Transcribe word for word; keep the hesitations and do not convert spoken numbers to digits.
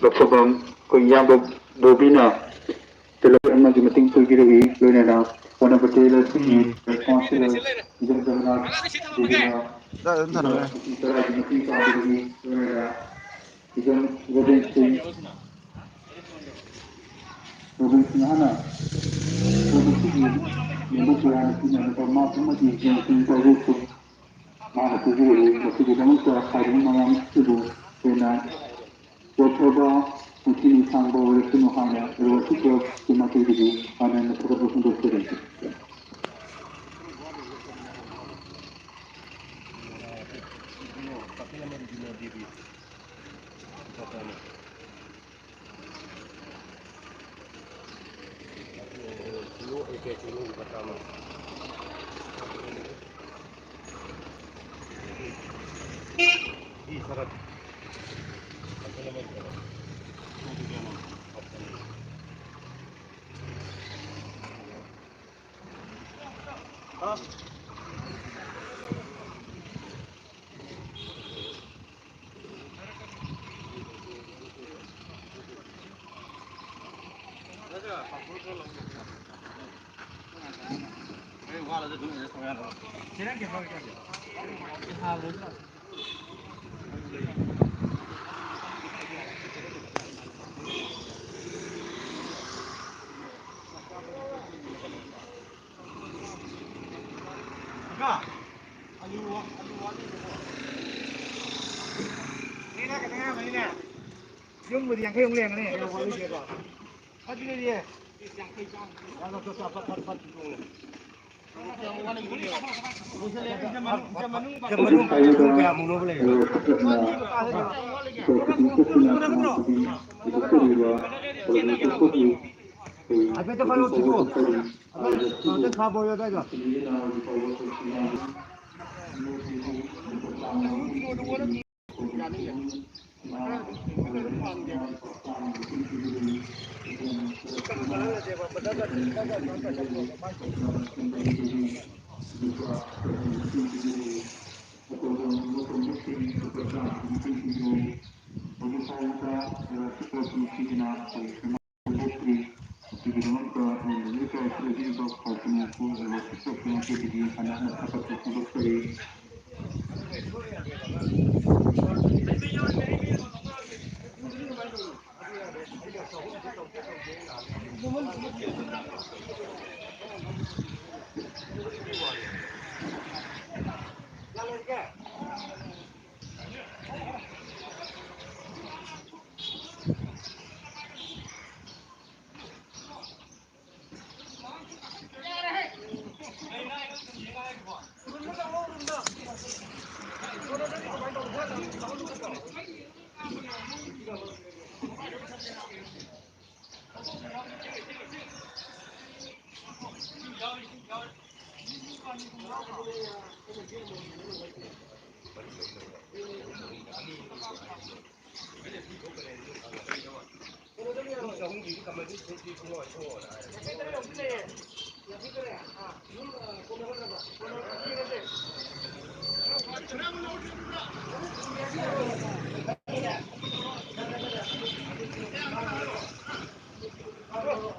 ꯂꯧꯐꯝ ꯑꯩꯈꯣꯏ ꯏꯌꯥꯝꯕ ꯕꯣꯕꯤꯅ ꯇꯦꯂꯔ ꯑꯃꯒꯤ ꯃꯇꯦꯡ ꯄꯤꯕꯤꯔꯛꯏ, ꯂꯣꯏꯅꯅ ꯋꯥꯅꯕ ꯇꯦꯂꯔꯁꯤꯡꯒꯤ ꯔꯦꯁꯄꯣꯟꯁꯤꯕꯜ ꯏꯖꯝ ꯖꯃꯅꯥꯊ ꯕꯣꯕꯤꯅ ꯂꯨꯄꯥ ꯂꯤꯁꯤꯡ ꯇꯔꯥꯒꯤ ꯃꯇꯦꯡ ꯄꯥꯡꯕꯤꯔꯛꯏ, ꯂꯣꯏꯅꯅ ꯏꯖꯝ ꯔꯣꯕꯤꯟ ꯁꯤꯡ, ꯔꯣꯕꯤꯟ ꯁꯤꯡ ꯍꯥꯟꯅ ꯔꯣꯕꯤꯟ ꯁꯤꯡꯒꯤ ꯃꯦꯝꯕꯔ ꯀꯌꯥꯅ ꯄꯤꯅꯔꯛꯄ ꯃꯥꯛ ꯑꯃꯗꯤ ꯌꯦꯟꯁꯤꯡ ꯇꯧꯖꯈꯤ꯫ ꯃꯥꯅ ꯄꯤꯕꯤꯔꯛꯏ꯫ ꯃꯁꯤꯒꯤꯗꯃꯛꯇ ꯍꯥꯏꯔꯤꯕ ꯃꯌꯥꯝ ꯑꯁꯤꯕꯨ ꯍꯦꯟꯅ ꯌꯥꯏꯐꯕ ꯄꯨꯟꯁꯤ ꯅꯨꯡꯁꯥꯡꯕ ꯑꯣꯏꯔꯁꯅꯨ ꯍꯥꯏꯅ ꯔꯣꯌꯜ ꯀ꯭ꯂꯕꯀꯤ ꯃꯥꯏꯀꯩꯗꯒꯤ ꯄꯥꯡꯒꯜꯅ ꯊꯥꯒꯠꯄ ꯐꯣꯡꯗꯣꯛꯆꯔꯤ꯫ ꯌꯨꯝꯕꯨꯗꯤ ꯌꯥꯡꯈꯩꯃꯨꯛ ꯂꯩꯔꯝꯒꯅꯤ꯫ ꯑꯗꯨꯗꯤ ꯍꯥꯏꯐꯦꯠꯇ ꯐꯥꯔꯣ ꯊꯤꯀꯣ꯫ ꯑꯗ ꯈꯥꯕ ꯑꯣꯏꯔꯣ ꯑꯗꯥꯏꯗꯣ꯫ ꯍꯧꯖꯤꯛ ꯐꯥꯎꯕꯗ ꯂꯩꯕꯥꯛꯀꯤ ꯀ꯭ꯂꯕ ꯀꯃꯤꯇꯤꯅ ꯑꯩꯈꯣꯏꯒꯤ ꯐꯣꯡꯗꯣꯛꯇ꯭ꯔꯤ꯫ ꯑꯗꯨꯒꯤꯗꯃꯛꯇ ꯑꯩꯅ ꯍꯧꯖꯤꯛ ꯀ꯭ꯂꯕꯁꯤꯗ ꯄꯤꯔꯤꯕ ꯄꯥꯎꯈꯨꯝ ꯑꯁꯤ ꯂꯩꯕꯥꯛꯀꯤ ꯀ꯭ꯂꯕ ꯀꯃꯤꯇꯤꯗꯒꯤ ꯍꯥꯟꯅ ꯊꯥꯒꯠꯄ ꯐꯣꯡꯗꯣꯛꯆꯔꯤ꯫